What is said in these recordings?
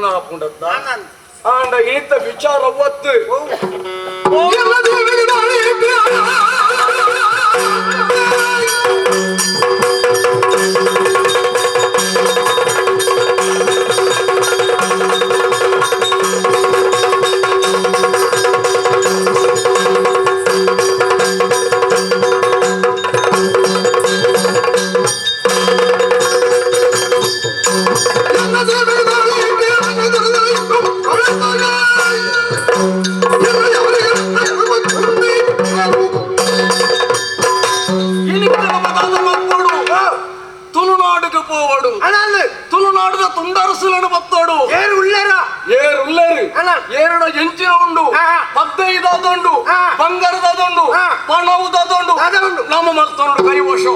ಬಂಗ ಹಾಕೊಂಡದ್ದ ಆಂಡ ಈತ ವಿಚಾರ ಒತ್ತು ತುಳುನಾಡಿಗೆ ಪೋವಡು ತುಳುನಾಡಿದ ತುಂಡರಸುలను ಬತ್ತೋಡು ಏರುಲ್ಲರು ಏರಡ ಎಂಚಿನ ಉಂಡು ಪದ್ದೈದಾದುಂಡು ಬಂಗಾರದಾದುಂಡು ಪಣವುದಾದುಂಡು ನಮ್ಮ ಮಲ್ತೊಂಡು ಕೈವಶ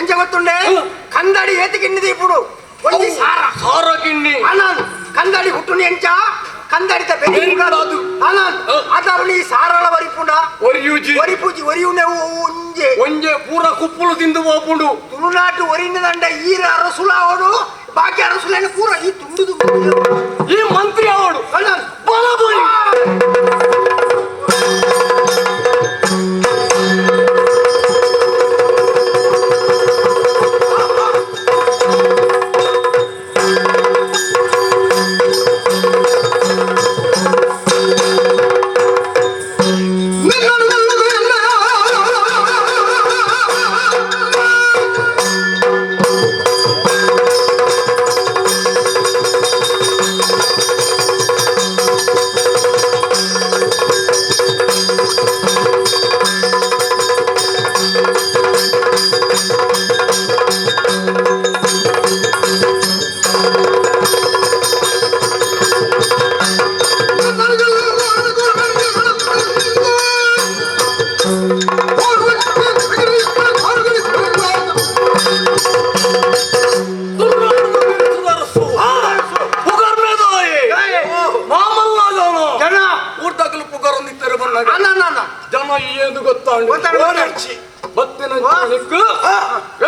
ಎಂಚ ಗೊತ್ತುಂಡೆ ಕಂದಡಿ ಏತಿ ಕಿನ್ನಿ ದೀಪುಡು ಒಂಜಿ ಸಾರ ಸಾರ ಕಿನ್ನಿ ಅನನ್ ಕಂದಡಿ ಹುಟ್ಟುನಿ ಎಂಚ ಕಂದಡಿತ ಬೆರಿ ಅನನ್ ಅದರುನಿ ಸಾರಳ ವರಿಪುಂಡ ಒರಿಯೂಜಿ ಒರಿಪೂಜಿ ಒರಿಯುನೆ ಒಂಜೆ ಒಂಜೆ ಪೂರ ಕುಪ್ಪುಲು ತಿಂದು ಹೋಪುಂಡು ತುಳುನಾಟು ಒರಿನದಂಡ ಈರ ಅರಸುಲ ಅವಡು ಬಾಕಿ ಅರಸುಲೇನ ಪೂರ ಈ ತುಂಡುದು ಈ ಮಂತ್ರಿ ಅವಡು ಅನನ್ ಬಲಬಲಿ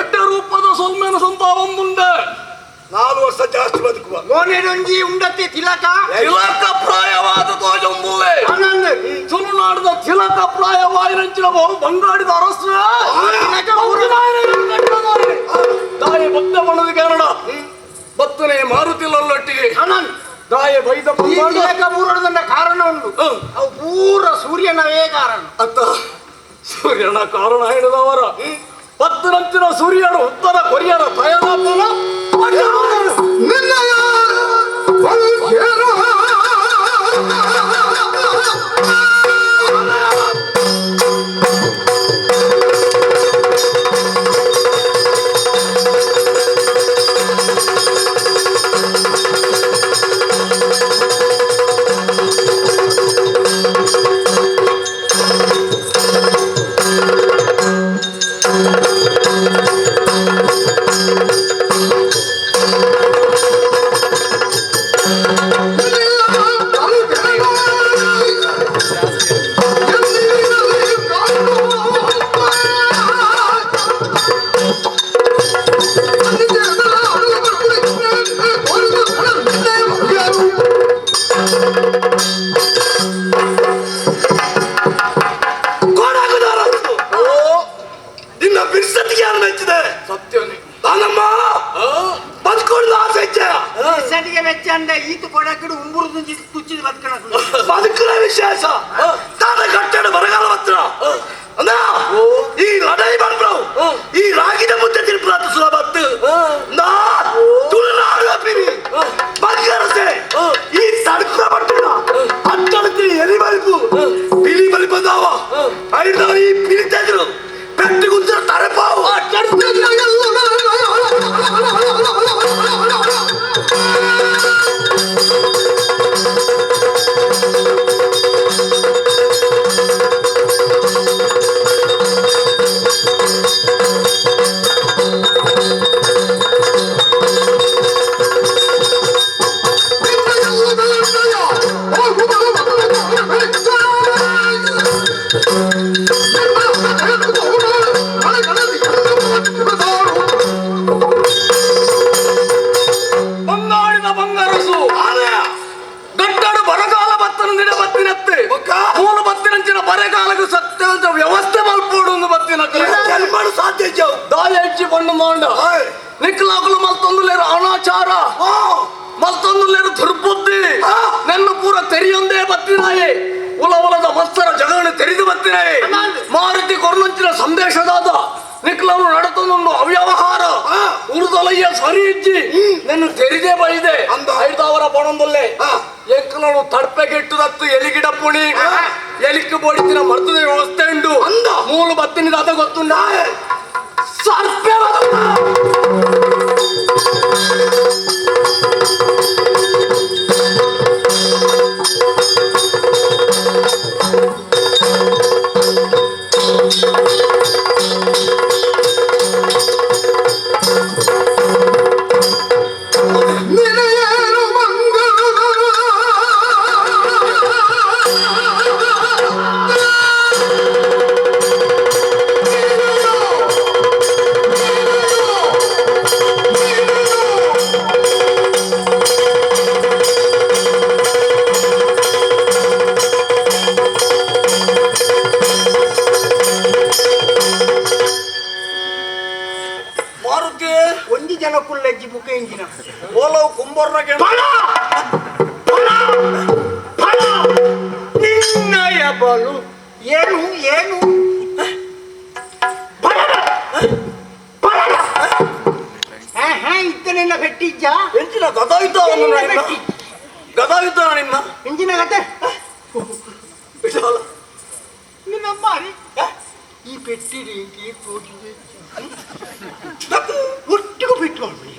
ಎಡ್ಡ ರೂಪದ ಸೊಲ್ಮೆನ ಸಂತಾವಂದುಂಡೆ 4 ವರ್ಷ ಜಾಸ್ತಿ ಬದುಕುವ ಗೋನೆಡೊಂಜಿ ಉಂಡತ್ತೆ ತಿಲಕ ತಿಲಕ ಪ್ರಾಯವಾದ ತೋಜಂಬುಲ್ಲೆ ತುಳುನಾಡದ ತಿಲಕ ಪ್ರಾಯವಾಯಿನಂಚಿನ ಬಹು ಬಂಗಾಡಿದ ಅರಸು ದಾಯ ಬತ್ತ ಬಣ್ಣದ ಕನ್ನಡ ಬತ್ತನೆ ಮಾರುತಿಲ್ಲೊಟ್ಟಿಗೆ ದಾಯ ಬೈದ ತಿಲಕ ಪೂರಣದ ಕಾರಣ ಉಂಟು ಅವು ಪೂರ ಸೂರ್ಯನವೇ ಕಾರಣ ಅತ್ತ ಸೂರ್ಯನ ಕಾರಣ ಹೇಳಿದವರ ಪತ್ತನಂಚಿನ ಸೂರ್ಯನು ಉತ್ತರ ಕೊರಿಯರ ತಯಾರಾಪನ ಬದುಕುನ ವಿಶೇಷ ತಾನ ಕಟ್ಟಡ ಬರಗಾಲ ಹತ್ರ ಈ ಲಡೈ ಬಂದ್ರು ಈ ರಾಗಿದ ಮುದ್ದೆ ತಿರುಪುರಾತ ಸುಲಭ ನಾ ತುಳುನಾಡು ಅಪ್ಪಿರಿ ಬಂಗರಸೆ ಈ ತಡ್ಕುನ ಪಟ್ಟಣ ಅಟ್ಟಳತಿ ಎಲಿ ಬಲಿಪು ಪಿಲಿ ಬಲಿಪು ಅಂದಾವ ಐದಾವ ಈ ಪಿಲಿ ತೆಗೆದ್ರು ಪೆಟ್ಟು ಗುಂಜರ ತರಪಾವು ಬಂಗಾಳಿದ ಬಂಗಾರಸು ಪನಂದಿಡ ಬತ್ತಿನತ್ತೆ ಮೂಲ ಬತ್ತಿನಂಚಿನ ಬರೆಗಾಲಕ್ಕೆ ಸತ್ಯಂತ ವ್ಯವಸ್ಥೆ ಮಲ್ಪೋಡು ಬತ್ತಿನ ಸಾಧ್ಯ ದಾಯ ಹೆಚ್ಚಿ ಪಣ್ಣು ಮಾಂಡ ನಿಕ್ಲಾಗುಲು ಮಲ್ತೊಂದುಲೇರು ಅನಾಚಾರ ಮಲ್ತೊಂದುಲೇರು ದುರ್ಬುದ್ಧಿ ನನ್ನ ಪೂರ ತೆರಿಯೊಂದೇ ಬತ್ತಿನಾಯೆ ಉಲ ಉಲದ ಮಸ್ತರ ಜಗವನ್ನು ತೆರೆದು ಬತ್ತಿನಾಯೆ ಮಾರುತಿ ಕೊರ್ನಂಚಿನ ಸಂದೇಶದಾದ ನಿಕ್ಲವರು ನಡತೊಂದು ಅವ್ಯವಹಾರ ಉರುದೊಲಯ್ಯ ಸರಿ ಇಜ್ಜಿ ನನ್ನ ತೆರಿದೇ ಬೈದೆ ಐದಾವರ ಪಣೊಂದೊಲ್ಲೆ ಎಂಕಲನು ತಡ್ಪೆಗೆಟ್ಟುದತ್ತು ಎಲಿಗಿಡ ಪುಣಿ ಎಲಿಕ್ಕು ಬೋಡಿತಿನ ಮರ್ತದ ವ್ಯವಸ್ಥೆ ಉಂಡು ಮೂಲ ಬತ್ತಿನ ದಾದ ಗೊತ್ತುಂಡ ಸರ್ಪೆ ಒಂಜಿ ಜನ ಕುಲ್ಲಜ್ಜಿ ಬುಕ್ಕ ಇಂಜಿನ ಓಲವು ಕುಂಬರ್ನ ಫಲ ಫಲ ಫಲ ನಿನ್ನಯ ಬಲು ಏನು ಏನು ಫಲ ಫಲ ಹಾ ಹಾ ಇತ್ತ ನಿನ್ನ ಪೆಟ್ಟಿಜ್ಜ ಎಂಚಿನ ಗದಾಯುದ್ಧ ಪೆಟ್ಟಿ ಗದಾಯುದ್ಧ ನಿನ್ನ ಇಂಜಿನ ಕತೆ ವಿಶಾಲ ನಿನ್ನಮ್ಮ ಈ ಪೆಟ್ಟಿ ಒಟ್ಟಿಗೂ ಬಿಟ್ಟು ಮಾಡ್ಬಿಡಿ.